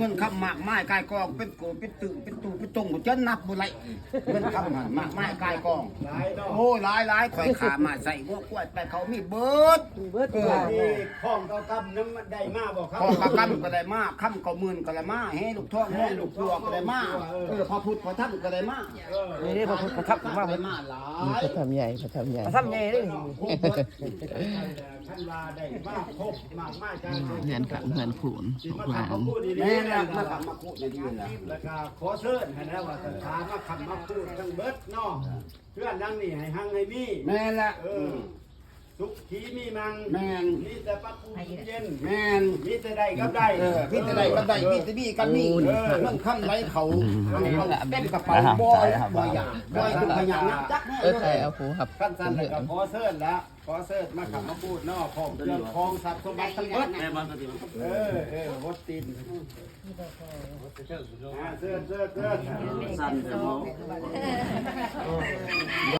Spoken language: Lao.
ນຄຳມາກມາຍກາຍກອງ ເປັນໂກເປັນຕຶເປັນຕູ້ເປັນຕົງ ບໍ່ຈັກນັບບໍ່ໄລ່. ເງິນຄຳຫັ້ນມາກມາຍກາຍກອງ ຫຼາຍເນາະ ໂອ້ຍ ຫຼາຍໆ ຂ້ອຍຂ້າມາໃສ່ງົວຄວາຍໄປ ເຂົາມີເບິດ ເບິດ ເອີ ຂອງເຂົາກຳນຳໄດ້ມາບໍ່? ຂອງເຂົາກຳກໍໄດ້ມາ ຄຳເຂົາໝື່ນກໍໄດ້ມາ ແຮ່ລູກທອງ ແຮ່ລູກຕົວກໍໄດ້ມາ ເອີ ພະພຸດພະທຳກໍໄດ້ມາ ເອີ ນີ້ເດ້ ພະພຸດພະທຳກໍມາ ໄດ້ມາຫຼາຍ ພະທຳໃຫຍ່ ພະທຳໃຫຍ່ ພະທຳໃຫຍ່ເດ້ ຄັນວ່າໄດ້ມາຄົບມາກມາຍກາຍກອງ ເຮືອນຂ້າງເຮືອນຄູນ ຊິມາຄຳມາຄູດນີ້ ແມ່ນແລ້ວ ມາຄຳມາຄູດໃນທີ່ນີ້ນະ ແລ້ວກໍຂໍເຊີນຫັ້ນແຫຼະ ວ່າຖ້າມາຄຳມາຄູດທັງເບິດເນາະ ເຮືອນຫຼັງນີ້ໃຫ້ຮັ່ງໃຫ້ມີ ແມ່ນແລ້ວ ເອີ ສຸຂິມີມັງ ແມ່ນ ມີແຕ່ປັບປຸງເຢັນ ແມ່ນ ມີແຕ່ໄດ້ກັບໄດ້ ເອີ ມີແຕ່ໄດ້ກັບໄດ້ ເອີ ມີແຕ່ມີກັບມີ ໂອ້ຍ ເອີ ເງິນຄຳໄຫຼເຂົ້າ ເອີ ເຂົ້າເຕັມກະເປົາ ບໍ່ ບໍ່ຢາກ ບໍ່ຢາກ ບໍ່ຢາກນຳຈັກແນວ ເອີ ໃຜເອົາຜູ້ຮັບ ຄັນຊັ້ນແລ້ວກໍຂໍເຊີນລະ ຂໍເຊີນມາຄຳມາຄູດເນາະ ພ້ອມເຄື່ອງຂອງຊັບສົມບັດທັງເບິດ ເອີ ເອີ ຫົດຕີນ ອ່າ ເຊີນ ເຊີນ ເຊີນ ສັ່ນແຕ່ບໍ່ ບໍ່